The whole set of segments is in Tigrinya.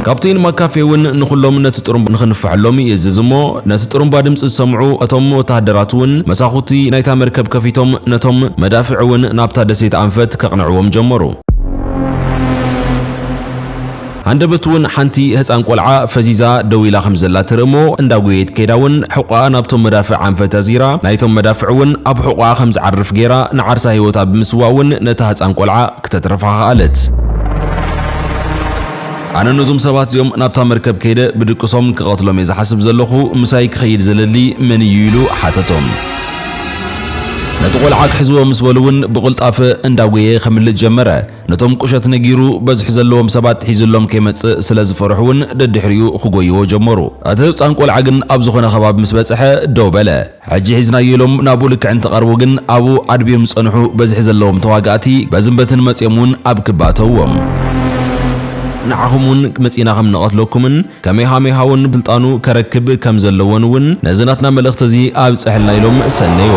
ካፕቴን ማካፌ እውን ንኹሎም ነቲ ጥሩምባ ንኽንፍሐሎም ይእዝዝ እሞ፣ ነቲ ጥሩምባ ድምፂ ዝሰምዑ እቶም ወተሃደራት እውን መሳኹቲ ናይታ መርከብ ከፊቶም ነቶም መዳፍዕ እውን ናብታ ደሴት ኣንፈት ከቕንዕዎም ጀመሩ። ሃንደበት እውን ሓንቲ ህፃን ቆልዓ ፈዚዛ ደው ኢላ ከም ዘላ ትርኢ እሞ፣ እንዳጎየት ከይዳ እውን ሕቋኣ ናብቶም መዳፍዕ ኣንፈት ኣዚራ፣ ናይቶም መዳፍዕ እውን ኣብ ሕቋኣ ከም ዝዓርፍ ገይራ ንዓርሳ ህይወታ ብምስዋእ እውን ነታ ህፃን ቆልዓ ክተትርፋ ከኣለት። ኣነ ነዞም ሰባት እዚኦም ናብታ መርከብ ከይደ ብድቅሶም ክቐትሎም እየ ዝሓስብ ዘለኹ፣ ምሳይ ክኸይድ ዘለሊ መን እዩ ኢሉ ሓተቶም። ነቲ ቆልዓ ክሕዝዎ ምስ በሉ እውን ብቕልጣፈ እንዳጎየ ከምልጥ ጀመረ። ነቶም ቁሸት ነጊሩ በዝሒ ዘለዎም ሰባት ሒዝሎም ከይመጽእ ስለ ዝፈርሑ እውን ደድሕሪኡ ክጎይዎ ጀመሩ። እቲ ህፃን ቆልዓ ግን ኣብ ዝኾነ ከባቢ ምስ በጽሐ ደው በለ። ሕጂ ሒዝናዮ ኢሎም ናብኡ ልክዕ እንትቐርቡ ግን ኣብኡ ኣድብዮም ዝጸንሑ በዝሒ ዘለዎም ተዋጋእቲ በዝምበትን መጺኦም እውን ኣብ ክባ ኣተውዎም። ንዓኹም እውን መጺእና ከም ንቐትለኩምን ከሜሃሜሃ እውን ስልጣኑ ከረክብ ከም ዘለዎን እውን ነዚ ናትና መልእኽቲ እዚ ኣብጽሐልና ኢሎም ሰነይዋ።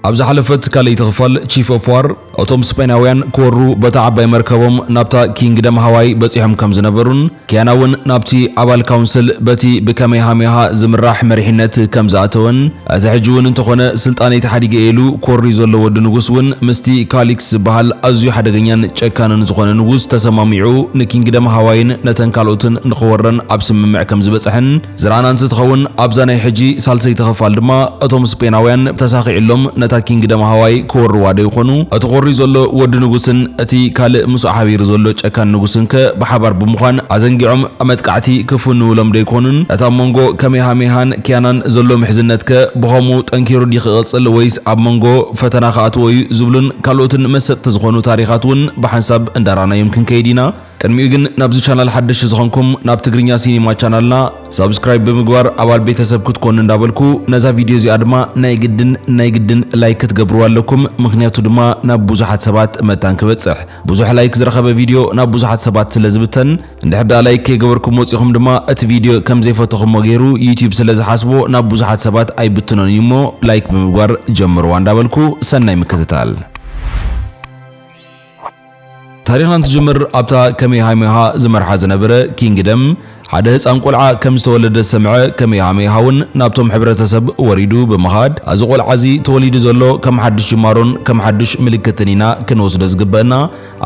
ኣብ ዝሓለፈት ካልኣይቲ ክፋል ቺፍ ኦፍ ዋር፣ እቶም ስፔናውያን ክወሩ በታ ዓባይ መርከቦም ናብታ ኪንግደም ሃዋይ በጺሖም ከም ዝነበሩን፣ ኪያና እውን ናብቲ ኣባል ካውንስል በቲ ብካሜሃሜሃ ዝምራሕ መሪሕነት ከም ዝኣተወን፣ እቲ ሕጂ እውን እንተኾነ ስልጣነይ ተሓዲገ ኢሉ ኮሪ ዘሎ ወዲ ንጉስ እውን ምስቲ ካሊክስ ዝበሃል ኣዝዩ ሓደገኛን ጨካንን ዝኾነ ንጉስ ተሰማሚዑ ንኪንግደም ሃዋይን ነተን ካልኦትን ንኽወረን ኣብ ስምምዕ ከም ዝበጽሐን ዝረኣና እንትትኸውን፣ ኣብዛ ናይ ሕጂ ሳልሰይቲ ክፋል ድማ እቶም ስፔናውያን ተሳኺዕሎም ነታ ኪንግደም ሃዋይ ክወርዋ ዶ ይኾኑ? እቲ ኮሪ ዘሎ ወዲ ንጉስን እቲ ካልእ ምስኡ ሓቢሩ ዘሎ ጨካን ንጉስን ከ ብሓባር ብምዃን ኣዘንጊዖም መጥቃዕቲ ክፍንውሎም ዶ ይኮኑን? እቲ ኣብ መንጎ ከሜሃሜሃን ኪያናን ዘሎ ምሕዝነት ከ ብኸምኡ ጠንኪሩ ድዩ ክቕጽል ወይስ ኣብ መንጎ ፈተና ክኣትዎ እዩ ዝብሉን ካልኦትን መሰጥቲ ዝኾኑ ታሪኻት እውን ብሓንሳብ እንዳራናዮም ክንከይድ ኢና። ቅድሚኡ ግን ናብዚ ቻናል ሓደሽ ዝኾንኩም ናብ ትግርኛ ሲኒማ ቻናልና ሳብስክራይብ ብምግባር ኣባል ቤተሰብ ክትኮኑ እንዳበልኩ ነዛ ቪድዮ እዚኣ ድማ ናይ ግድን ናይ ግድን ላይክ ክትገብርዋ ኣለኩም። ምኽንያቱ ድማ ናብ ብዙሓት ሰባት መታን ክበጽሕ። ብዙሕ ላይክ ዝረኸበ ቪድዮ ናብ ብዙሓት ሰባት ስለ ዝብተን፣ እንድሕር ደኣ ላይክ ከይገበርኩም ወጺኹም ድማ እቲ ቪድዮ ከም ዘይፈተኹሞ ገይሩ ዩቲዩብ ስለ ዝሓስቦ ናብ ብዙሓት ሰባት ኣይብትኖን እዩ እሞ ላይክ ብምግባር ጀምርዋ እንዳበልኩ ሰናይ ምክትታል። ታሪኽና እንትጅምር ኣብታ ከሜሃሜሃ ዝመርሓ ዝነበረ ኪንግደም ሓደ ህፃን ቆልዓ ከም ዝተወለደ ዝሰምዐ ከሜሃሜሃ እውን ናብቶም ሕብረተሰብ ወሪዱ ብምኻድ፣ እዚ ቆልዓ እዚ ተወሊዱ ዘሎ ከም ሓድሽ ጅማሮን ከም ሓድሽ ምልክትን ኢና ክንወስዶ ዝግበአና።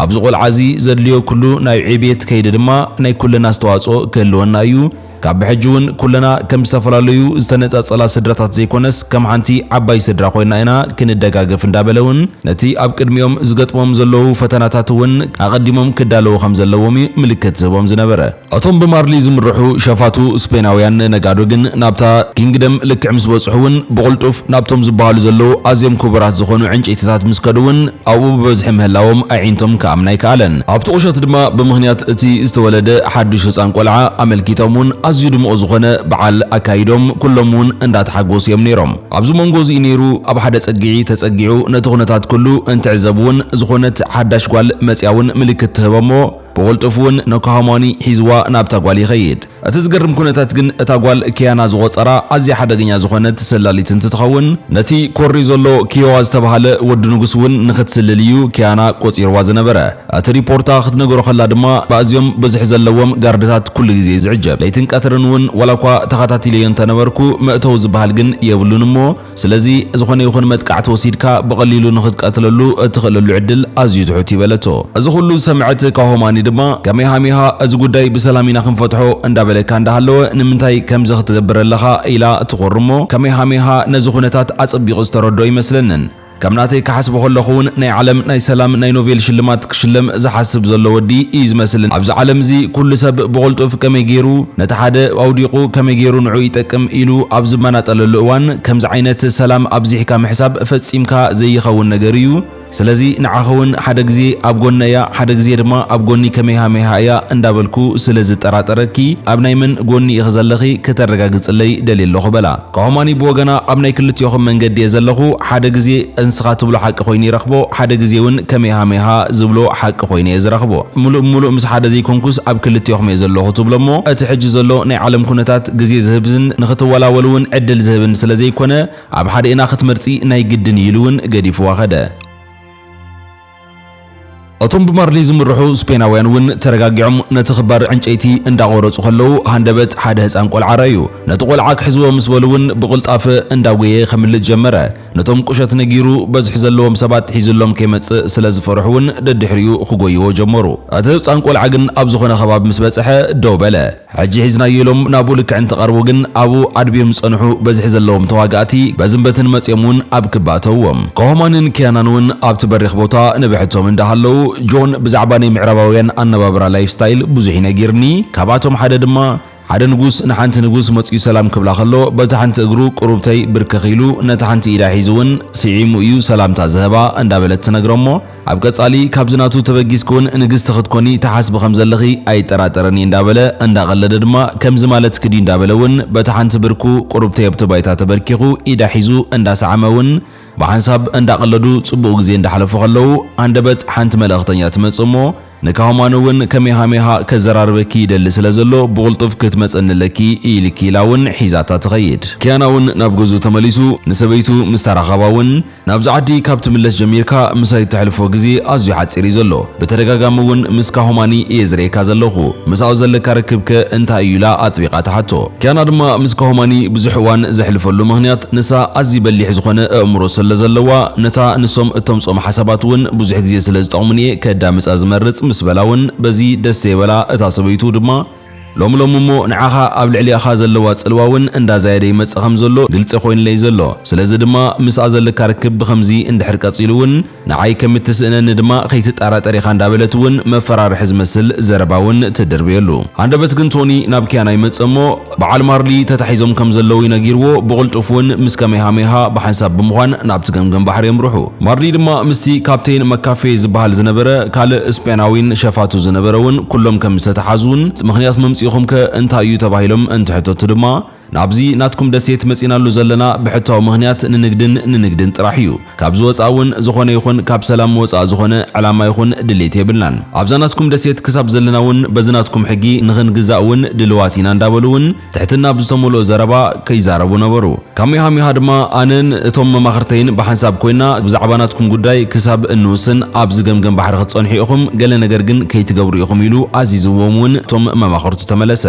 ኣብዚ ቆልዓ እዚ ዘድልዮ ኩሉ ናይ ዕብየት ከይዲ ድማ ናይ ኩልና ኣስተዋፅኦ ክህልወና እዩ። ካብ ብሕጂ እውን ኩልና ከም ዝተፈላለዩ ዝተነፃፀላ ስድራታት ዘይኮነስ ከም ሓንቲ ዓባይ ስድራ ኮይና ኢና ክንደጋገፍ እንዳበለ እውን ነቲ ኣብ ቅድሚኦም ዝገጥሞም ዘለዉ ፈተናታት እውን ኣቐዲሞም ክዳለዉ ከም ዘለዎም እዩ ምልክት ዝህቦም ዝነበረ። እቶም ብማርሊ ዝምርሑ ሸፋቱ ስፔናውያን ነጋዶ ግን ናብታ ኪንግደም ልክዕ ምስ በጽሑ እውን ብቕልጡፍ ናብቶም ዝበሃሉ ዘለዉ ኣዝዮም ክቡራት ዝኾኑ ዕንጨይትታት ምስ ከዱ እውን ኣብኡ ብበዝሒ ምህላዎም ኣዒንቶም ክኣምና ኣይከኣለን። ኣብቲ ቁሸት ድማ ብምኽንያት እቲ ዝተወለደ ሓድሽ ህፃን ቆልዓ ኣመልኪቶም እውን ኣዝዩ ድሙቕ ዝኾነ በዓል ኣካይዶም ኩሎም እውን እንዳተሓጎሱ እዮም ነይሮም። ኣብዚ መንጎ እዚ ነይሩ ኣብ ሓደ ጸግዒ ተጸጊዑ ነቲ ኩነታት ኩሉ እንትዕዘብ እውን ዝኾነት ሓዳሽ ጓል መጽያ እውን ምልክት ትህቦ እሞ ብቕልጡፍ እውን ንካሃማኒ ሒዝዋ ናብታ ጓል ይኸይድ። እቲ ዝገርም ኩነታት ግን እታ ጓል ኪያና ዝቖጸራ ኣዝያ ሓደገኛ ዝኾነት ሰላሊት እንትትኸውን፣ ነቲ ኮሪ ዘሎ ኪዮዋ ዝተባህለ ወዲ ንጉስ እውን ንኽትስልል እዩ ኪያና ቆጺርዋ ዝነበረ። እቲ ሪፖርታ ክትነግሮ ከላ ድማ ብኣዝዮም ብዝሒ ዘለዎም ጋርድታት ኩሉ ግዜ ዝዕጀብ። ለይትን ቀትርን እውን ዋላ እኳ ተኸታቲለዮ እንተነበርኩ መእተዊ ዝበሃል ግን የብሉን እሞ ስለዚ ዝኾነ ይኹን መጥቃዕቲ ወሲድካ ብቐሊሉ ንኽትቀትለሉ እትኽእለሉ ዕድል ኣዝዩ ትሑት እዩ በለቶ። እዚ ኩሉ ዝሰምዐት ካሆማኒ ድማ ከሜሃሜሃ እዚ ጉዳይ ብሰላም ኢና ክንፈትሖ እንዳበለካ እንዳሃለወ ንምንታይ ከምዚ ክትገብር ኣለኻ ኢላ ትኾርሞ። ከሜሃሜሃ ነዚ ኩነታት ኣጸቢቑ ዝተረድኦ ኣይመስለንን። ከም ናተይ ክሓስቦ ከለኹ እውን ናይ ዓለም ናይ ሰላም ናይ ኖቤል ሽልማት ክሽለም ዝሓስብ ዘሎ ወዲ እዩ ዝመስልን። ኣብዚ ዓለም እዚ ኩሉ ሰብ ብቕልጡፍ ከመይ ገይሩ ነቲ ሓደ ኣውዲቑ ከመይ ገይሩ ንዑ ይጠቅም ኢሉ ኣብ ዝመናጠለሉ እዋን ከምዚ ዓይነት ሰላም ኣብዚሕካ ምሕሳብ ፈጺምካ ዘይኸውን ነገር እዩ። ስለዚ ንዓኺ እውን ሓደ ግዜ ኣብ ጎነይ እያ፣ ሓደ ግዜ ድማ ኣብ ጎኒ ከሜሃሜሃ እያ እንዳበልኩ ስለ ዝጠራጠረኪ ኣብ ናይ መን ጎኒ ኢኺ ዘለኺ ከተረጋግጽለይ ደልየ ኣለኹ በላ። ካሆማኒ ብወገና ኣብ ናይ ክልቲኦኹም መንገዲ እየ ዘለኹ፣ ሓደ ግዜ እንስኻ ትብሎ ሓቂ ኮይኑ ይረኽቦ፣ ሓደ ግዜ እውን ከሜሃሜሃ ዝብሎ ሓቂ ኮይኑ እየ ዝረኽቦ። ምሉእ ብምሉእ ምስ ሓደ ዘይኮንኩስ ኣብ ክልቲኦኹም እየ ዘለኹ ትብሎ እሞ እቲ ሕጂ ዘሎ ናይ ዓለም ኩነታት ግዜ ዝህብን ንኽትወላወል እውን ዕድል ዝህብን ስለ ዘይኮነ ኣብ ሓደ ኢና ክትመርጺ ናይ ግድን እዩ ኢሉ እውን ገዲፍዋ ከደ። እቶም ብማርሊ ዝምርሑ ስፔናውያን እውን ተረጋጊዖም ነቲ ክባር ዕንጨይቲ እንዳቆረጹ ከለዉ፣ ሃንደበት ሓደ ህጻን ቆልዓ ረኣዩ። ነቲ ቆልዓ ክሕዝዎ ምስ በሉ እውን ብቕልጣፈ እንዳጎየ ከምልጥ ጀመረ። ነቶም ቁሸት ነጊሩ በዝሒ ዘለዎም ሰባት ሒዝሎም ከይመጽእ ስለ ዝፈርሑ እውን ደድሕሪኡ ክጎይዎ ጀመሩ። እቲ ህጻን ቆልዓ ግን ኣብ ዝኾነ ከባቢ ምስ በጽሐ ደው በለ። ሕጂ ሒዝናዮ ኢሎም ናብኡ ልክዕ እንትቐርቡ ግን ኣብኡ ኣድብዮም ዝጸንሑ በዝሒ ዘለዎም ተዋጋእቲ በዝምበትን መጺኦም እውን ኣብ ክባ ኣተውዎም። ኮሆማንን ኪያናን እውን ኣብቲ በሪኽ ቦታ ንብሕቶም እንዳሃለዉ፣ ጆን ብዛዕባ ናይ ምዕራባውያን ኣነባብራ ላይፍ ስታይል ብዙሕ እዩ ነጊርኒ። ካብኣቶም ሓደ ድማ ሓደ ንጉስ ንሓንቲ ንጉስ መጺኡ ሰላም ክብላ ከሎ በቲ ሓንቲ እግሩ ቁሩብተይ ብርከኽ ኢሉ ነቲ ሓንቲ ኢዳ ሒዙ እውን ስዒሙ እዩ ሰላምታ ዝህባ እንዳበለት ትነግሮ እሞ፣ ኣብ ቀጻሊ ካብዚ ናቱ ተበጊስኪ እውን ንግስቲ ክትኮኒ ትሓስቢ ከም ዘለኺ ኣይጠራጠርን እየ እንዳበለ እንዳቐለደ ድማ ከምዚ ማለትኪ ድዩ እንዳበለ እውን በቲ ሓንቲ ብርኩ ቁሩብተይ ኣብቲ ባይታ ተበርኪኹ ኢዳ ሒዙ እንዳሰዓመ እውን ብሓንሳብ እንዳቐለዱ ጽቡቕ ግዜ እንዳሓለፉ ከለዉ፣ ሃንደበት ሓንቲ መልእኽተኛ ትመጽእ እሞ፣ ንካሆማን እውን ከሜሃሜሃ ከዘራርበኪ ይደሊ ስለ ዘሎ ብቕልጡፍ ክትመጸኒ ኣለኪ ኢልኪ ኢላ እውን ሒዛታ ትኸይድ። ኪያና እውን ናብ ገዝኡ ተመሊሱ ንሰበይቱ ምስ ተራኸባ እውን፣ ናብዚ ዓዲ ካብ ትምለስ ጀሚርካ ምሳይ እተሕልፎ ግዜ ኣዝዩ ሓጺር እዩ ዘሎ። ብተደጋጋሚ እውን ምስ ካሆማኒ እየ ዝርእየካ ዘለኹ። ምስኣኡ ዘለካ ርክብከ እንታይ እዩ ኢላ ኣጥቢቓ ትሓቶ። ኪያና ድማ ምስ ካሆማኒ ብዙሕ እዋን ዘሕልፈሉ ምኽንያት ንሳ ኣዝዩ በሊሕ ዝኾነ ኣእምሮ ስለ ዘለዋ፣ ነታ ንሶም እተምጽኦም ሓሳባት እውን ብዙሕ ግዜ ስለ ዝጠቕሙኒ እየ ከዳምጻ ዝመርጽ ምስ በላ እውን በዚ ደስ ዘይበላ እታ ሰበይቱ ድማ ሎሚ ሎሚ እሞ ንዓኻ ኣብ ልዕሊኻ ዘለዋ ጽልዋ እውን እንዳዛየደ ይመጽእ ከም ዘሎ ግልጺ ኮይኑለይ ዘሎ። ስለዚ ድማ ምስኣ ዘለካ ርክብ ብኸምዚ እንድሕር ቀጺሉ እውን ንዓይ ከም እትስእነኒ ድማ ከይትጠራጠር ኢኻ እንዳበለት እውን መፈራርሒ ዝመስል ዘረባ እውን ትድርብየሉ። ሃንደበት ግን ቶኒ ናብ ኪያና ይመጽእ እሞ በዓል ማርሊ ተታሒዞም ከም ዘለዉ ይነጊርዎ። ብቕልጡፍ እውን ምስ ከሜሃሜሃ ብሓንሳብ ብምዃን ናብቲ ገምገም ባሕሪ የምርሑ። ማርሊ ድማ ምስቲ ካፕቴን መካፌ ዝበሃል ዝነበረ ካልእ ስፔናዊን ሸፋቱ ዝነበረ እውን ኩሎም ከም ዝተተሓዙን ምኽንያት መምጽኢኹምከ እንታይ እዩ ተባሂሎም እንትሕተቱ ድማ ናብዚ ናትኩም ደሴት መጺናሉ ዘለና ብሕታዊ ምኽንያት ንንግድን ንንግድን ጥራሕ እዩ። ካብ ዝወጻእ እውን ዝኾነ ይኹን ካብ ሰላም ወጻእ ዝኾነ ዕላማ ይኹን ድሌት የብልናን። ኣብዛ ናትኩም ደሴት ክሳብ ዘለና እውን በዚ ናትኩም ሕጊ ንኽንግዛእ እውን ድልዋት ኢና እንዳበሉ እውን ትሕትና ብዝተመልኦ ዘረባ ከይዛረቡ ነበሩ። ካሜሃሜሃ ድማ ኣነን እቶም መማኽርተይን ብሓንሳብ ኮይና ብዛዕባ ናትኩም ጉዳይ ክሳብ እንውስን ኣብዚ ገምገም ባሕሪ ክትጸንሑ ኢኹም፣ ገለ ነገር ግን ከይትገብሩ ኢኹም ኢሉ ኣዚዝዎም እውን እቶም መማኽርቱ ተመለሰ።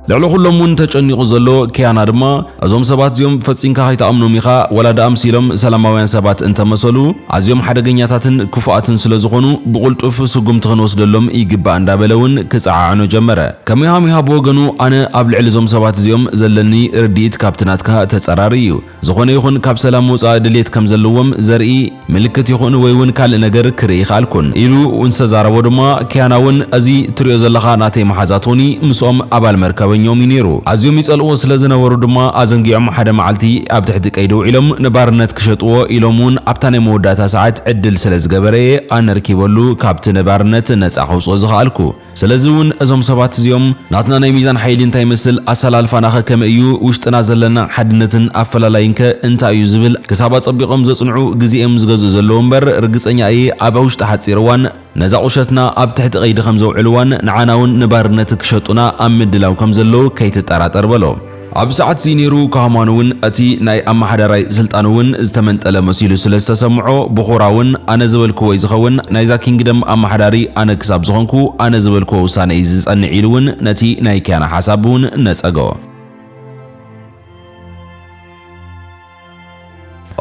ልዕሊ ኩሎም እውን ተጨኒቑ ዘሎ ኪያና ድማ፣ እዞም ሰባት እዚኦም ፈጺምካ ከይትኣምኖም ኢኻ፣ ወላ ደኣ ኣምሲሎም ሰላማውያን ሰባት እንተመሰሉ፣ ኣዝዮም ሓደገኛታትን ክፉኣትን ስለ ዝኾኑ፣ ብቕልጡፍ ስጉምቲ ክንወስደሎም ይግባእ እንዳበለ እውን ክጸዓዕኖ ጀመረ። ከሜሃሜሃ ብወገኑ፣ ኣነ ኣብ ልዕሊ እዞም ሰባት እዚኦም ዘለኒ ርድኢት ካብቲ ናትካ ተጸራሪ እዩ። ዝኾነ ይኹን ካብ ሰላም ምውጻእ ድሌት ከም ዘለዎም ዘርኢ ምልክት ይኹን ወይ እውን ካልእ ነገር ክርኢ ይኸኣልኩን ኢሉ እንተዛረቦ ድማ፣ ኪያና እውን፣ እዚ ትሪኦ ዘለኻ ናተይ መሓዛ ቶኒ ምስኦም ኣባል መርከበኛኦም እዩ ነይሩ። ኣዝዮም ይጸልእዎ ስለ ዝነበሩ ድማ ኣዘንጊዖም ሓደ መዓልቲ ኣብ ትሕቲ ቀይዲ ውዒሎም ንባርነት ክሸጥዎ ኢሎም እውን ኣብታ ናይ መወዳእታ ሰዓት ዕድል ስለ ዝገበረ እየ ኣነ ርኪበሉ ካብቲ ንባርነት ነጻ ከውጽኦ ዝኸኣልኩ። ስለዚ እውን እዞም ሰባት እዚኦም ናትና ናይ ሚዛን ሓይሊ እንታይ ይመስል፣ ኣሰላልፋናኸ ከመይ እዩ፣ ውሽጥና ዘለና ሓድነትን ኣፈላላይንከ እንታይ እዩ ዝብል ክሳብ ኣጸቢቖም ዘጽንዑ ግዜ እዮም ዝገዝኡ ዘለዉ እምበር፣ ርግጸኛ እየ ኣብ ውሽጢ ሓጺር እዋን ነዛ ቁሸትና ኣብ ትሕቲ ቀይዲ ከም ዘውዕልዋን ንዓና እውን ንባርነት ክሸጡና ኣብ ምድላው ከም ዘለዉ ከይትጠራጠር በሎ። ኣብ ሰዓት እዚ ነይሩ ካህማን እውን እቲ ናይ ኣመሓዳራይ ስልጣን እውን ዝተመንጠለ መሲሉ ስለ ዝተሰምዖ፣ ብኹራ እውን ኣነ ዝበልክዎ እዩ ዝኸውን፣ ናይዛ ኪንግደም ኣመሓዳሪ ኣነ ክሳብ ዝኾንኩ ኣነ ዝበልክዎ ውሳነ እዩ ዝጸንዕ ኢሉ እውን ነቲ ናይ ኪያና ሓሳብ እውን ነጸጎ።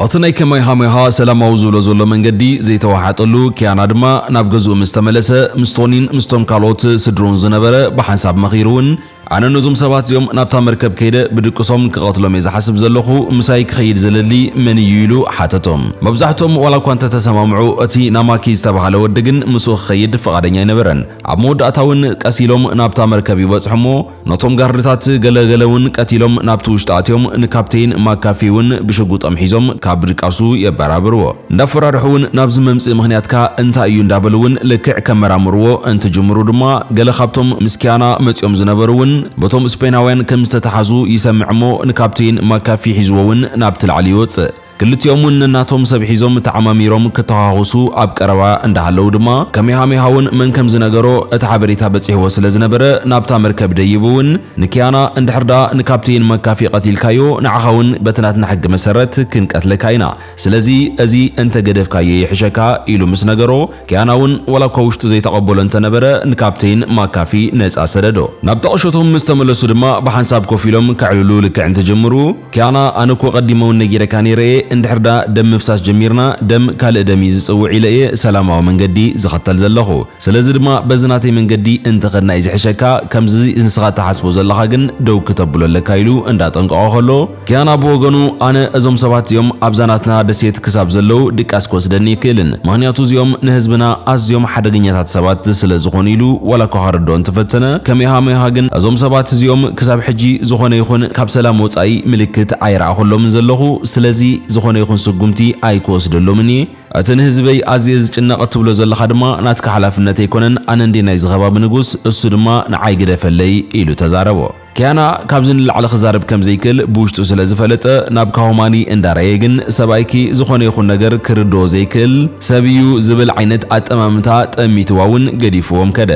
እቲ ናይ ከማይሃሜሃ ሰላማዊ ዝብሎ ዘሎ መንገዲ ዘይተዋሓጠሉ፣ ኪያና ድማ ናብ ገዝኡ ምስ ተመለሰ፣ ምስ ቶኒን ምስቶም ካልኦት ስድርኡን ዝነበረ ብሓንሳብ መኺሩ እውን ኣነ ነዞም ሰባት እዚኦም ናብታ መርከብ ከይደ ብድቅሶም ክቐትሎም እየ ዝሓስብ ዘለኹ፣ ምሳይ ክኸይድ ዝለሊ መን እዩ ኢሉ ሓተቶም። መብዛሕትኦም ዋላ እኳ እንተተሰማምዑ፣ እቲ ናማኪ ዝተባህለ ወዲ ግን ምስኡ ክኸይድ ፍቓደኛ ኣይነበረን። ኣብ መወዳእታ እውን ቀስ ኢሎም ናብታ መርከብ ይበጽሑ እሞ፣ ነቶም ጋርድታት ገለ ገለ እውን ቀቲሎም ናብቲ ውሽጢ ኣትዮም ንካፕቴን ማካፊ እውን ብሽጉጦም ሒዞም ካብ ድቃሱ የበራብርዎ። እንዳፈራርሑ እውን ናብዚ መምጽኢ ምኽንያትካ እንታይ እዩ እንዳበሉ እውን ልክዕ ከመራምርዎ እንትጅምሩ ድማ፣ ገለ ካብቶም ምስ ኪያና መጺኦም ዝነበሩ እውን በቶም ስፔናውያን ከም ዝተተሓዙ ይሰምዕ እሞ ንካፕቴን ማካፊ ሒዝዎ እውን ናብቲ ላዕሊ ይወጽእ። ክልቲኦም እውን ነናቶም ሰብ ሒዞም ተዓማሚሮም ክተኻኹሱ ኣብ ቀረባ እንዳሃለዉ ድማ፣ ከሜሃሜሃ እውን መን ከም ዝነገሮ እቲ ሓበሬታ በጺሕዎ ስለ ዝነበረ፣ ናብታ መርከብ ደይቡ እውን ንኪያና፣ "እንድሕር ደኣ ንካፕቴን ማካፊ ቀቲልካዮ፣ ንዓኻ እውን በቲ ናትና ሕጊ መሰረት ክንቀትለካ ኢና። ስለዚ እዚ እንተ ገደፍካዮ ይሕሸካ" ኢሉ ምስ ነገሮ፣ ኪያና እውን ዋላ እኳ ውሽጡ ዘይተቐበሎ እንተነበረ፣ ንካፕቴን ማካፊ ነጻ ሰደዶ። ናብታ ቁሸቶም ምስ ተመለሱ ድማ ብሓንሳብ ኮፍ ኢሎም ከዕልሉ ልክዕ እንትጅምሩ፣ ኪያና፣ "ኣነ እኮ ቀዲመ እውን ነጊረካ ነይረ እየ፣ እንድሕር ደኣ ደም ምፍሳስ ጀሚርና፣ ደም ካልእ ደም እዩ ዝጽውዕ ኢለ እየ ሰላማዊ መንገዲ ዝኸተል ዘለኹ። ስለዚ ድማ በዚ ናተይ መንገዲ እንተኸድና እዩ ዝሕሸካ፣ ከምዚ ንስኻ እትሓስቦ ዘለኻ ግን ደው ክተብሎ ኣለካ" ኢሉ እንዳጠንቀቖ ከሎ፣ ኪያና ብወገኑ፣ "ኣነ እዞም ሰባት እዚኦም ኣብዛ ናትና ደሴት ክሳብ ዘለዉ ድቃስ ክወስደኒ ይክእልን፣ ምኽንያቱ እዚኦም ንህዝብና ኣዝዮም ሓደገኛታት ሰባት ስለ ዝኾኑ" ኢሉ ዋላ እኳ ከረድኦ እንተፈተነ፣ ከሜሃሜሃ ግን፣ "እዞም ሰባት እዚኦም ክሳብ ሕጂ ዝኾነ ይኹን ካብ ሰላም ወጻኢ ምልክት ኣይረኣኹሎምን ዘለኹ፣ ስለዚ ዝኾነ ይኹን ስጉምቲ ኣይክወስደሎምን እየ። እቲ ንህዝበይ ኣዝየ ዝጭነቕ እትብሎ ዘለኻ ድማ ናትካ ሓላፍነት ኣይኮነን፣ ኣነ እንድየ ናይዚ ከባቢ ንጉስ፣ እሱ ድማ ንዓይ ግደፈለይ" ኢሉ ተዛረቦ። ኪያና ካብዚ ንላዕሊ ክዛረብ ከም ዘይክእል ብውሽጡ ስለ ዝፈለጠ፣ ናብ ካሆማኒ እንዳረኣየ ግን፣ "ሰብኣይኪ ዝኾነ ይኹን ነገር ክርድኦ ዘይክእል ሰብ እዩ" ዝብል ዓይነት ኣጠማምታ ጠሚትዋ እውን ገዲፍዎም ከደ።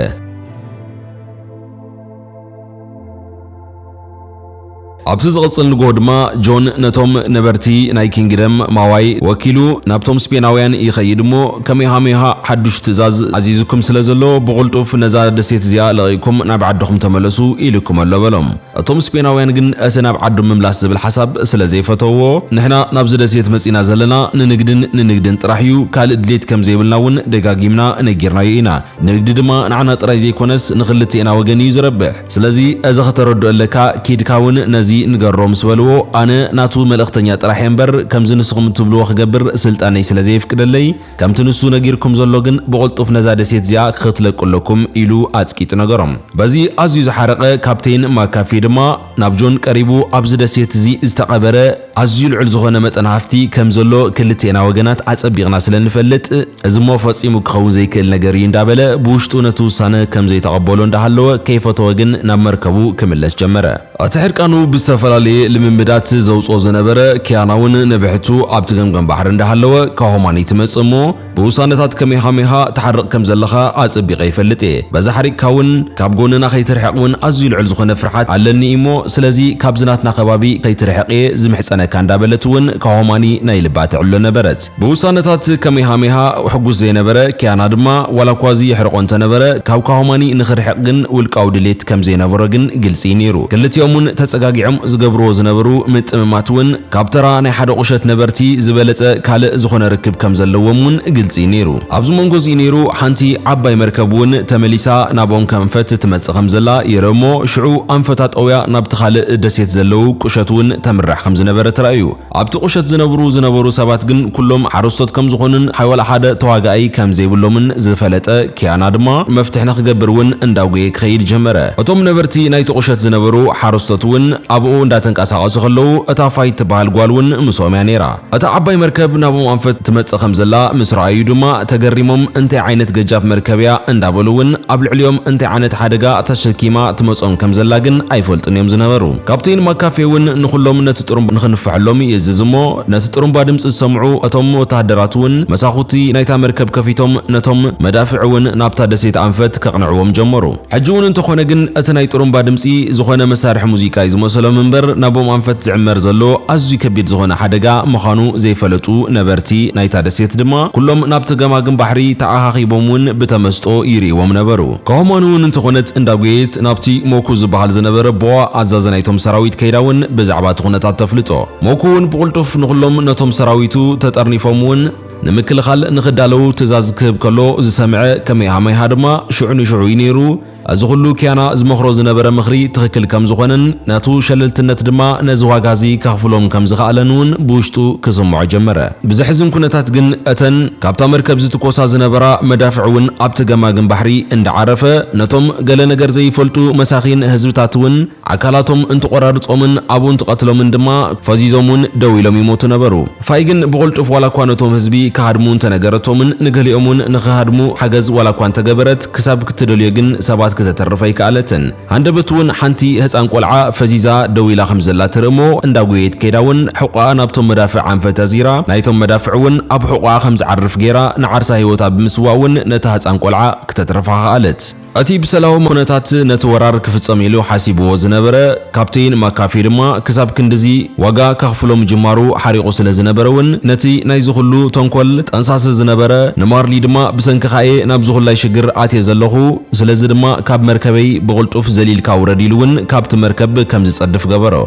ኣብቲ ዝቕጽል ንግሆ ድማ ጆን ነቶም ነበርቲ ናይ ኪንግደም ማዋይ ወኪሉ ናብቶም ስፔናውያን ይኸይድ እሞ፣ ከሜሃሜሃ ሓዱሽ ትእዛዝ ኣዚዙኩም ስለ ዘሎ፣ ብቕልጡፍ ነዛ ደሴት እዚኣ ለቒቕኩም ናብ ዓድኹም ተመለሱ ኢሉኩም ኣሎ በሎም። እቶም ስፔናውያን ግን እቲ ናብ ዓዶም ምምላስ ዝብል ሓሳብ ስለ ዘይፈተውዎ፣ "ንሕና ናብዚ ደሴት መጺና ዘለና ንንግድን ንንግድን ጥራሕ እዩ፣ ካልእ ድሌት ከም ዘይብልና እውን ደጋጊምና ነጊርናዮ ኢና። ንግዲ ድማ ንዓና ጥራይ ዘይኮነስ ንኽልቴና ወገን እዩ ዝረብሕ። ስለዚ እዚ ከተረድኦ ኣለካ፣ ኪድካ እውን ነዚ ንገሮ" ምስ በልዎ፣ "ኣነ ናቱ መልእኽተኛ ጥራሕ እየ እምበር፣ ከምዚ ንስኹም እትብልዎ ክገብር ስልጣነይ ስለ ዘየፍቅደለይ፣ ከምቲ ንሱ ነጊርኩም ዘሎ ግን ብቕልጡፍ ነዛ ደሴት እዚኣ ክትለቁ ኣለኩም" ኢሉ ኣጽቂጡ ነገሮም። በዚ ኣዝዩ ዝሓረቐ ካፕቴን ማካፊ ድማ ናብ ጆን ቀሪቡ፣ "ኣብዚ ደሴት እዚ ዝተቐበረ ኣዝዩ ልዑል ዝኾነ መጠን ሃፍቲ ከም ዘሎ ክልቴና ወገናት ኣጸቢቕና ስለ እንፈልጥ፣ እዚ እሞ ፈጺሙ ክኸውን ዘይክእል ነገር እዩ" እንዳበለ ብውሽጡ ነቲ ውሳነ ከም ዘይተቐበሎ እንዳሃለወ፣ ከይፈተወ ግን ናብ መርከቡ ክምለስ ጀመረ። እቲ ሕርቃኑ ብዝተፈላለየ ልምምዳት ዘውጽኦ ዝነበረ ኪያና እውን ንብሕቱ ኣብቲ ገምገም ባሕሪ እንዳሃለወ፣ "ካሆማኒ ትመጽእ እሞ ብውሳነታት ከሜሃሜሃ ትሓርቕ ከም ዘለኻ ኣጸቢቐ ይፈልጥ እየ። በዛ ሓሪቕካ እውን ካብ ጎንና ከይትርሕቕ እውን ኣዝዩ ልዑል ዝኾነ ፍርሓት ኣለኒ እሞ፣ ስለዚ ካብዚ ናትና ከባቢ ከይትርሕቕ እየ ዝምሕጸነካ" እንዳበለት እውን ካሆማኒ ናይ ልባ ተዕሎ ነበረት። ብውሳነታት ከሜሃሜሃ ሕጉስ ዘይነበረ ኪያና ድማ፣ ዋላ እኳ እዚ የሕርቆ እንተነበረ፣ ካብ ካሆማኒ ንኽርሕቕ ግን ውልቃዊ ድሌት ከም ዘይነበሮ ግን ግልጺ እዩ ነይሩ። ክልቲኦም እውን ተጸጋጊዖም ዝገብርዎ ዝነበሩ ምጥምማት እውን ካብ ተራ ናይ ሓደ ቁሸት ነበርቲ ዝበለጸ ካልእ ዝኾነ ርክብ ከም ዘለዎም እውን ግልጺ እዩ ነይሩ። ኣብዚ መንጎ እዚ ነይሩ፣ ሓንቲ ዓባይ መርከብ እውን ተመሊሳ ናብኦም ከንፈት ትመጽእ ከም ዘላ ይርእ እሞ፣ ሽዑ ኣንፈታ ጠውያ ናብቲ ካልእ ደሴት ዘለዉ ቁሸት እውን ተምርሕ ከም ዝነበረ ተራእዩ። ኣብቲ ቁሸት ዝነብሩ ዝነበሩ ሰባት ግን ኩሎም ሓረስቶት ከም ዝኾኑን ሓይ ዋላ ሓደ ተዋጋኣይ ከም ዘይብሎምን ዝፈለጠ ኪያና ድማ መፍትሒ ንክገብር እውን እንዳጉየ ክኸይድ ጀመረ። እቶም ነበርቲ ናይቲ ቁሸት ዝነበሩ ሓረስቶት እውን ኣብኡ እንዳተንቀሳቐሱ ከለዉ እታ ፋይ ትበሃል ጓል እውን ምስኦም እያ ነይራ። እታ ዓባይ መርከብ ናብኦም ኣንፈት ትመጽእ ከም ዘላ ምስ ረኣዩ ድማ ተገሪሞም፣ "እንታይ ዓይነት ገጃፍ መርከብ እያ?" እንዳበሉ እውን ኣብ ልዕሊኦም እንታይ ዓይነት ሓደጋ ተሸኪማ ትመጾም ከም ዘላ ግን ኣይፈልጡን እዮም ዝነበሩ። ካፕቴን ማካፌ እውን ንኹሎም ነቲ ጥሩምባ ንኽንፍሐሎም ይእዝዝ እሞ፣ ነቲ ጥሩምባ ድምጺ ዝሰምዑ እቶም ወተሃደራት እውን መሳኹቲ ናይታ መርከብ ከፊቶም ነቶም መዳፍዕ እውን ናብታ ደሴት ኣንፈት ከቕንዕዎም ጀመሩ። ሕጂ እውን እንተኾነ ግን እቲ ናይ ጥሩምባ ድምጺ ዝኾነ መሳርሒ ሙዚቃ እዩ ዝመሰሎም እምበር፣ ናብኦም ኣንፈት ዝዕመር ዘሎ ኣዝዩ ከቢድ ዝኾነ ሓደጋ ምዃኑ ዘይፈለጡ ነበርቲ ናይታ ደሴት ድማ ኩሎም ናብቲ ገማግም ባሕሪ ተዓኻኺቦም እውን ብተመስጦ ይርእይዎም ነበሩ። ካሆማኒ እውን እንተኾነት እንዳጎየት ናብቲ ሞኩ ዝበሃል ዝነበረ ቦዋ ኣዛዚ ናይቶም ሰራዊት ከይዳ እውን ብዛዕባ እቲ ኩነታት ተፍልጦ። ሞኩ እውን ብቕልጡፍ ንኹሎም ነቶም ሰራዊቱ ተጠርኒፎም እውን ንምክልኻል ንኽዳለዉ ትእዛዝ ክህብ ከሎ ዝሰምዐ ከሜሃሜሃ ድማ ሽዑ ንሽዑ እዩ ነይሩ። እዚ ኩሉ ኪያና ዝመኽሮ ዝነበረ ምኽሪ ትኽክል ከም ዝኾነን፣ ናቱ ሸለልትነት ድማ ነዚ ዋጋ እዚ ከኽፍሎም ከም ዝኸኣለን እውን ብውሽጡ ክስምዖ ጀመረ። ብዘሕዝን ኩነታት ግን፣ እተን ካብታ መርከብ ዝትኮሳ ዝነበራ መዳፍዕ እውን ኣብቲ ገማግም ባሕሪ እንዳዓረፈ፣ ነቶም ገለ ነገር ዘይፈልጡ መሳኺን ህዝብታት እውን ኣካላቶም እንትቆራርጾምን ኣብኡ እንትቐትሎምን ድማ ፈዚዞም እውን ደው ኢሎም ይሞቱ ነበሩ። ፋይ ግን ብቕልጡፍ ዋላ እኳ ነቶም ህዝቢ ክሃድሙ እንተነገረቶምን ንገሊኦም እውን ንኽሃድሙ ሓገዝ ዋላ እኳ እንተገበረት፣ ክሳብ ክትደልዮ ግን ሰባት ክተተርፍ ኣይከኣለትን። ሃንደበት እውን ሓንቲ ህፃን ቆልዓ ፈዚዛ ደው ኢላ ከም ዘላ ትርኢ እሞ፣ እንዳጎየት ከይዳ እውን ሕቋኣ ናብቶም መዳፍዕ ኣንፈት ኣዚራ፣ ናይቶም መዳፍዕ እውን ኣብ ሕቋኣ ከም ዝዓርፍ ገይራ ንዓርሳ ህይወታ ብምስዋእ እውን ነታ ህፃን ቆልዓ ክተትርፋ ከኣለት። እቲ ብሰላዊ ኩነታት ነቲ ወራር ክፍጸም ኢሉ ሓሲብዎ ዝነበረ ካፕቴን ማካፌ ድማ ክሳብ ክንድዚ ዋጋ ከኽፍሎ ምጅማሩ ሓሪቑ ስለ ዝነበረ እውን ነቲ ናይዚ ኩሉ ተንኮል ጠንሳሲ ዝነበረ ንማርሊ ድማ ብሰንክኻ እየ ናብዚ ኩላይ ሽግር ኣትየ ዘለኹ፣ ስለዚ ድማ ካብ መርከበይ ብቕልጡፍ ዘሊልካ ውረድ ኢሉ እውን ካብቲ መርከብ ከም ዝጸድፍ ገበሮ።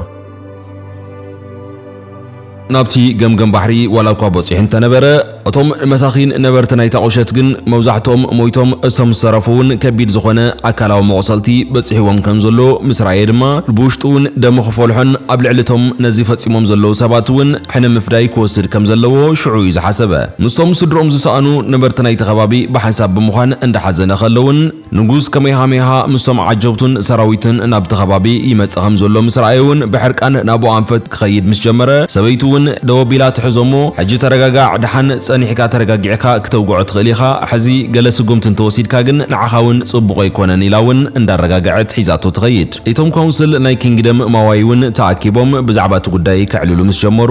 ናብቲ ገምገም ባሕሪ ዋላ እኳ በጺሑ እንተነበረ፣ እቶም መሳኺን ነበርቲ ናይታ ቁሸት ግን መብዛሕትኦም ሞይቶም፣ እቶም ዝተረፉ እውን ከቢድ ዝኾነ ኣካላዊ መቑሰልቲ በጺሕዎም ከም ዘሎ ምስ ረኣየ ድማ፣ ብውሽጡ እውን ደሙ ክፈልሖን ኣብ ልዕሊ እቶም ነዚ ፈጺሞም ዘለዉ ሰባት እውን ሕነ ምፍዳይ ክወስድ ከም ዘለዎ ሽዑ እዩ ዝሓሰበ። ምስቶም ስድሮኦም ዝሰኣኑ ነበርቲ ናይቲ ከባቢ ብሓንሳብ ብምዃን እንዳሓዘነ ከሎ እውን፣ ንጉስ ከመይሃሜሃ ምስቶም ዓጀብቱን ሰራዊትን ናብቲ ከባቢ ይመጽእ ከም ዘሎ ምስ ረኣየ እውን ብሕርቃን ናብኡ ኣንፈት ክኸይድ ምስ ጀመረ፣ ሰበይቱ እውን ደው ኣቢላ ትሕዞ እሞ፣ "ሕጂ ተረጋጋዕ፣ ደሓን ጸኒሕካ ተረጋጊዕካ ክተውግዖ ትኽእል ኢኻ፣ ሕዚ ገለ ስጉምቲ እንተወሲድካ ግን ንዓኻ እውን ጽቡቕ ኣይኮነን" ኢላ እውን እንዳረጋግዐት ሒዛቶ ትኸይድ። እቶም ካውንስል ናይ ኪንግደም ማዋይ እውን ተኣኪቦም ብዛዕባ እቲ ጉዳይ ከዕልሉ ምስ ጀመሩ፣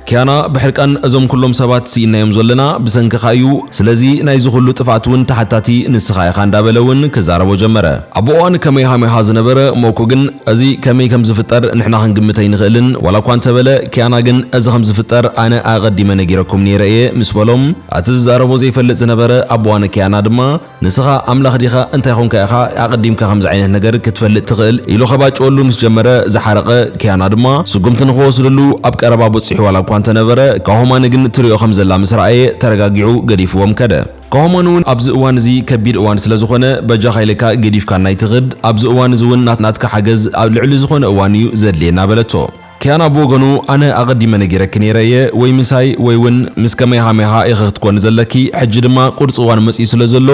ኪያና ብሕርቃን "እዞም ኩሎም ሰባት ስኢናዮም ዘለና ብሰንክኻ እዩ፣ ስለዚ ናይዚ ኩሉ ጥፍኣት እውን ተሓታቲ ንስኻ ኢኻ" እንዳበለ እውን ክዛረቦ ጀመረ። ኣብ እዋን ከመይሃሜሃ ዝነበረ ሞኮ ግን፣ "እዚ ከመይ ከም ዝፍጠር ንሕና ክንግምት ኣይንኽእልን፣ ዋላ እኳ እንተበለ፣ ኪያና ግን እዚ ከም ዝፍጠር ኣነ ኣቐዲመ ነጊረኩም ነይረ እየ" ምስ በሎም፣ እቲ ዝዛረቦ ዘይፈልጥ ዝነበረ ኣቦዋነ ኪያና ድማ፣ "ንስኻ ኣምላኽ ዲኻ? እንታይ ኾንካ ኢኻ ኣቐዲምካ ከምዚ ዓይነት ነገር ክትፈልጥ ትኽእል?" ኢሉ ከባጭወሉ ምስ ጀመረ፣ ዝሓረቐ ኪያና ድማ፣ ስጉምቲ ንኽወስድሉ ኣብ ቀረባ በጺሑ ዋላ እኳ እንተነበረ፣ ካሆማኒ ግን ትሪኦ ከም ዘላ ምስ ረኣየ፣ ተረጋጊዑ ገዲፍዎም ከደ። ካሆማኒ እውን ኣብዚ እዋን እዚ ከቢድ እዋን ስለ ዝኾነ፣ "በጃኻ ኢለካ ገዲፍካና ኣይትኽድ፣ ኣብዚ እዋን እዚ እውን ናት-፣ ናትካ ሓገዝ ኣብ ልዕሊ ዝኾነ እዋን እዩ ዘድልየና" በለቶ። ኪያና ብወገኑ፣ "ኣነ ኣቐዲመ ነጊረኪ ነይረ እየ፣ ወይ ምሳይ ወይ እውን ምስ ከመይሃሜሃ ኢኺ ክትኮኒ ዘለኪ፣ ሕጂ ድማ ቁርፂ እዋን መፂኡ ስለ ዘሎ፣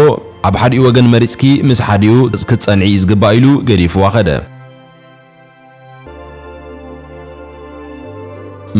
ኣብ ሓዲኡ ወገን መሪፅኪ ምስ ሓዲኡ ክትፀንዒ እዩ ዝግባእ" ኢሉ ገዲፍዋ ኸደ።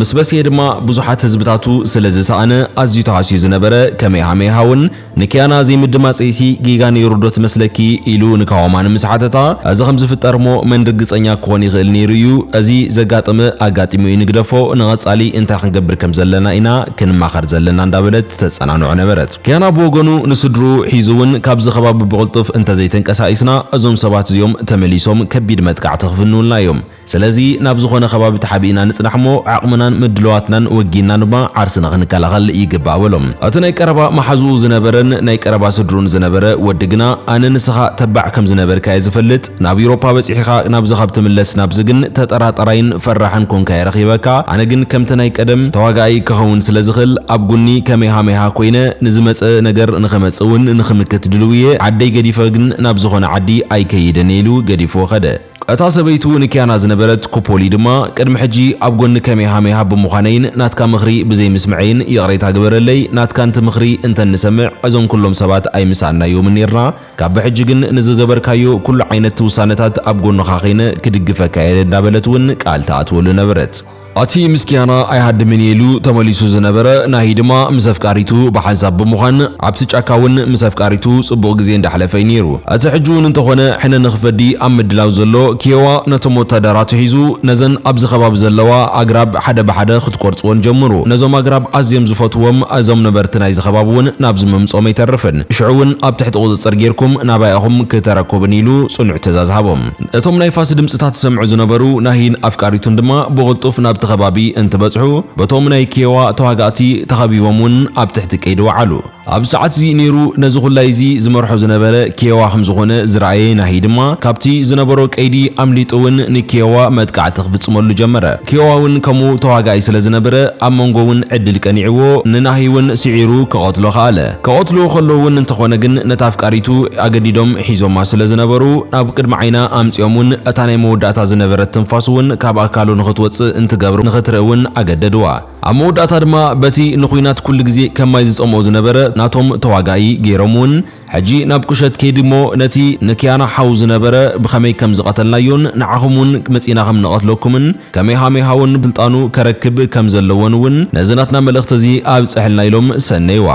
ምስ በስየ ድማ ብዙሓት ህዝብታቱ ስለ ዝሰኣነ፣ ኣዝዩ ተሃስዩ ዝነበረ ከመይሃሜሃ እውን፣ "ንኪያና ዘይምድማጸይሲ ጌጋ ነይሩ ዶ ትመስለኪ?" ኢሉ ንካዋማን ምስ ሓተታ፣ "እዚ ከም ዝፍጠር እሞ መን ርግጸኛ ክኾን ይኽእል ነይሩ እዩ? እዚ ዘጋጠመ ኣጋጢሙ እዩ፣ ንግደፎ፣ ንቐጻሊ እንታይ ክንገብር ከም ዘለና ኢና ክንማኸር ዘለና" እንዳበለት ተጸናንዖ ነበረት። ኪያና ብወገኑ ንስድሩ ሒዙ እውን፣ "ካብዚ ከባቢ ብቕልጡፍ እንተዘይተንቀሳቒስና፣ እዞም ሰባት እዚኦም ተመሊሶም ከቢድ መጥቃዕቲ ክፍንውልና እዮም። ስለዚ ናብ ዝኾነ ከባቢ ተሓቢእና ንጽናሕ እሞ፣ ዓቕምናን ምድልዋትናን ወጊንና ድማ ዓርስና ክንከላኸል ይግባእ" በሎም። እቲ ናይ ቀረባ መሓዝኡ ዝነበረን ናይ ቀረባ ስድሩን ዝነበረ ወዲ ግና፣ "ኣነ ንስኻ ተባዕ ከም ዝነበርካ እየ ዝፈልጥ፣ ናብ ኤውሮፓ በጺሕኻ ናብዚ ካብ ትምለስ ናብዚ ግን ተጠራጣራይን ፈራሕን ኮንካ እየ ረኺበካ። ኣነ ግን ከምቲ ናይ ቀደም ተዋጋኣይ ክኸውን ስለ ዝኽእል፣ ኣብ ጎኒ ከመይሃሜሃ ኮይነ ንዝመጽእ ነገር ንኸመጽእ እውን ንኽምክት ድልው እየ። ዓደይ ገዲፈ ግን ናብ ዝኾነ ዓዲ ኣይከይድን" ኢሉ ገዲፍዎ ከደ። እታ ሰበይቱ ንኪያና ዝነበረት ኩፖሊ ድማ፣ "ቅድሚ ሕጂ ኣብ ጎኒ ከመይሃሜሃ ብምዃነይን ናትካ ምኽሪ ብዘይምስምዐይን ይቕሬታ ግበረለይ። ናትካ ንቲ ምኽሪ እንተንሰምዕ፣ እዞም ኩሎም ሰባት ኣይምሰኣናዮምን ኔርና። ካብ ብሕጂ ግን ንዝገበርካዮ ኩሉ ዓይነት ውሳነታት ኣብ ጎንኻ ኸይነ ክድግፈካ እየ" እንዳበለት እውን ቃል ትኣትወሉ ነበረት። እቲ ምስ ኪያና ኣይሃድምን እየ ኢሉ ተመሊሱ ዝነበረ ናሂ ድማ፣ ምስ ኣፍቃሪቱ ብሓንሳብ ብምዃን ኣብቲ ጫካ እውን ምስ ኣፍቃሪቱ ጽቡቕ ግዜ እንዳሕለፈ እዩ ነይሩ። እቲ ሕጂ እውን እንተኾነ ሕነ ንኽፈዲ ኣብ ምድላው ዘሎ ኪዮዋ ነቶም ወታደራቱ ሒዙ ነዘን ኣብዚ ከባቢ ዘለዋ ኣግራብ ሓደ ብሓደ ክትቆርጽወን ጀምሩ። ነዞም ኣግራብ ኣዝዮም ዝፈትዎም እዞም ነበርቲ ናይዚ ከባቢ እውን ናብዚ ምምጾም ኣይተርፍን። ሽዑ እውን ኣብ ትሕቲ ቁጽጽር ጌርኩም ናባይ ኢኹም ክተረኩብን ኢሉ ጽኑዕ ትእዛዝ ሃቦም። እቶም ናይ ፋስ ድምጽታት ዝሰምዑ ዝነበሩ ናሂን ኣፍቃሪቱን ድማ ብቕልጡፍ ናብቲ ከባቢ እንትበጽሑ፣ በቶም ናይ ኪዮዋ ተዋጋእቲ ተኸቢቦም እውን ኣብ ትሕቲ ቀይዲ ወዓሉ። ኣብ ሰዓት እዚ ነይሩ ነዚ ኩላይ እዚ ዝመርሖ ዝነበረ ኪዮዋ ከም ዝኾነ ዝረኣየ ናሂ ድማ፣ ካብቲ ዝነበሮ ቀይዲ ኣምሊጡ እውን ንኪዮዋ መጥቃዕቲ ክፍጽመሉ ጀመረ። ኪዮዋ እውን ከምኡ ተዋጋኣይ ስለ ዝነበረ፣ ኣብ መንጎ እውን ዕድል ቀኒዕዎ፣ ንናሂ እውን ስዒሩ ክቐትሎ ከኣለ። ክቐትልዎ ከለዉ እውን እንተኾነ ግን፣ ነታ ኣፍቃሪቱ ኣገዲዶም ሒዞማ ስለ ዝነበሩ፣ ናብ ቅድሚ ዓይና ኣምጺኦም እውን እታ ናይ መወዳእታ ዝነበረት ትንፋስ እውን ካብ ኣካሉ ንኽትወጽእ እንትገብሩ ንኽትርኢ እውን ኣገደድዋ። ኣብ መወዳእታ ድማ በቲ ንኹናት ኩሉ ግዜ ከማይ ዝጸምኦ ዝነበረ ናቶም ተዋጋኢ ገይሮም እውን፣ ሕጂ ናብ ቁሸት ከይዱ እሞ ነቲ ንኪያና ሓው ዝነበረ ብኸመይ ከም ዝቐተልናዮን ንዓኹም እውን መጺና ከም ንቐትለኩምን ከመይ ሃመይ ሃውን ስልጣኑ ከረክብ ከም ዘለዎን እውን ነዚ ናትና መልእኽቲ እዚ ኣብጽሕልና ኢሎም ሰነይዋ።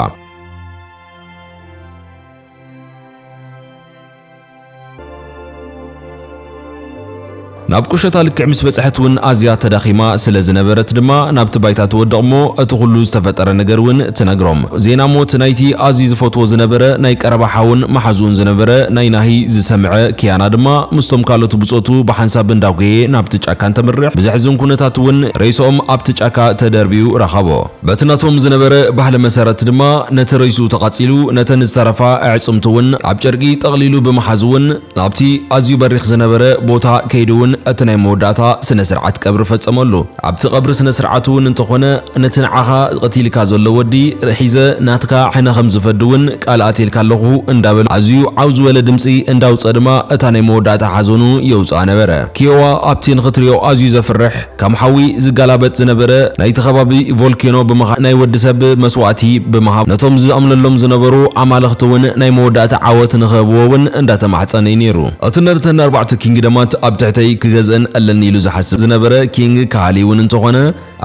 ናብ ቁሸታ ልክዕ ምስ በጽሐት እውን ኣዝያ ተዳኺማ ስለ ዝነበረት ድማ ናብቲ ባይታ ትወድቕ እሞ እቲ ኩሉ ዝተፈጠረ ነገር እውን ትነግሮም። ዜና ሞት ናይቲ ኣዝዩ ዝፈትዎ ዝነበረ ናይ ቀረባ ሓውን መሓዙን ዝነበረ ናይ ናሂ ዝሰምዐ ኪያና ድማ ምስቶም ካልኦት ብጾቱ ብሓንሳብ እንዳጎየ ናብቲ ጫካ እንተምርሕ ብዘሕዝን ኩነታት እውን ሬስኦም ኣብቲ ጫካ ተደርብዩ ረኸቦ። በቲ ናቶም ዝነበረ ባህሊ መሰረት ድማ ነቲ ሬሱ ተቓጺሉ ነተን ዝተረፋ ኣዕጽምቱ እውን ኣብ ጨርቂ ጠቕሊሉ ብምሓዝ እውን ናብቲ ኣዝዩ በሪኽ ዝነበረ ቦታ ከይዱ እውን እቲ ናይ መወዳእታ ስነ ስርዓት ቀብሪ ፈጸመሉ። ኣብቲ ቀብሪ ስነ ስርዓቱ እውን እንተኾነ ነቲ ንዓኻ ቀቲልካ ዘሎ ወዲ ሒዘ ናትካ ሕነ ከም ዝፈዲ እውን ቃል ኣትየልካ ኣለኹ እንዳበለ ኣዝዩ ዓው ዝበለ ድምፂ እንዳውፀ ድማ እታ ናይ መወዳእታ ሓዘኑ የውፅኣ ነበረ። ኪዮዋ ኣብቲ ንኽትሪኦ ኣዝዩ ዘፍርሕ ከም ሓዊ ዝጋላበጥ ዝነበረ ናይቲ ከባቢ ቮልኬኖ ብምኻ ናይ ወዲ ሰብ መስዋእቲ ብምሃብ ነቶም ዝኣምነሎም ዝነበሩ ኣማልኽቲ እውን ናይ መወዳእታ ዓወት ንኽህብዎ እውን እንዳተማሕጸነ እዩ ነይሩ። እቲ ነርተን ኣርባዕተ ኪንግደማት ኣብ ትሕተይ ክገዝእን ኣለኒ ኢሉ ዝሓስብ ዝነበረ ኪንግ ካሃሊ እውን እንተኾነ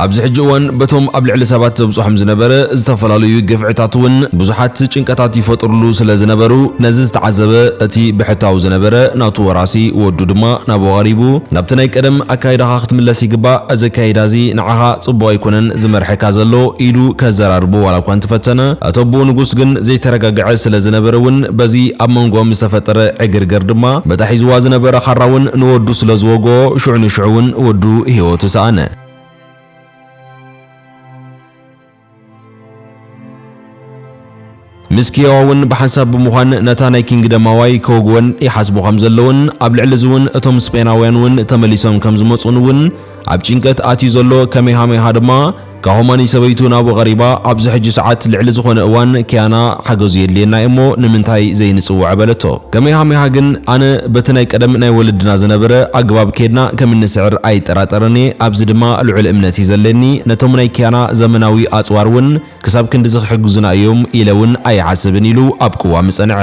ኣብዚ ሕጂ እዋን በቶም ኣብ ልዕሊ ሰባት ዘብጽሖም ዝነበረ ዝተፈላለዩ ግፍዕታት እውን ብዙሓት ጭንቀታት ይፈጥሩሉ ስለ ዝነበሩ ነዚ ዝተዓዘበ እቲ ብሕታው ዝነበረ ናቱ ወራሲ ወዱ ድማ ናብኡ ቀሪቡ ናብቲ ናይ ቀደም ኣካይዳኻ ክትምለስ ይግባእ፣ እዚ ኣካይዳ እዚ ንዓኻ ጽቡቕ ኣይኮነን ዝመርሐካ ዘሎ ኢሉ ከዘራርቦ ዋላ እኳ እንተፈተነ እቲ ኣቦኡ ንጉስ ግን ዘይተረጋግዐ ስለ ዝነበረ እውን በዚ ኣብ መንጎኦም ዝተፈጠረ ዕግርግር ድማ በታ ሒዝዋ ዝነበረ ካራ እውን ንወዱ ስለ ዝወግኦ ሽዑ ንሽዑ እውን ወዱ ህይወቱ ሰኣነ። ምስ ኪዮዋ እውን ብሓንሳብ ብምዃን ነታ ናይ ኪንግደማዋይ ከወግወን ይሓስቡ ከም ዘለውን ኣብ ልዕሊ እዚ እውን እቶም ስፔናውያን እውን ተመሊሶም ከም ዝመፁን እውን ኣብ ጭንቀት ኣትዩ ዘሎ ከሜሃሜሃ ድማ ካሆማኒ ሰበይቱ ናብኡ ቀሪባ ኣብዚ ሕጂ ሰዓት ልዕሊ ዝኾነ እዋን ኪያና ሓገዙ የድልየና እሞ ንምንታይ ዘይንፅውዖ በለቶ። ከሜሃሜሃ ግን ኣነ በቲ ናይ ቀደም ናይ ወለድና ዝነበረ ኣግባብ ከይድና ከም እንስዕር ኣይጠራጠርን እየ፣ ኣብዚ ድማ ልዑል እምነት እዩ ዘለኒ፣ ነቶም ናይ ኪያና ዘመናዊ ኣፅዋር እውን ክሳብ ክንድዚ ክሕግዙና እዮም ኢለ እውን ኣይሓስብን ኢሉ ኣብ ቅዋም ጸንዐ።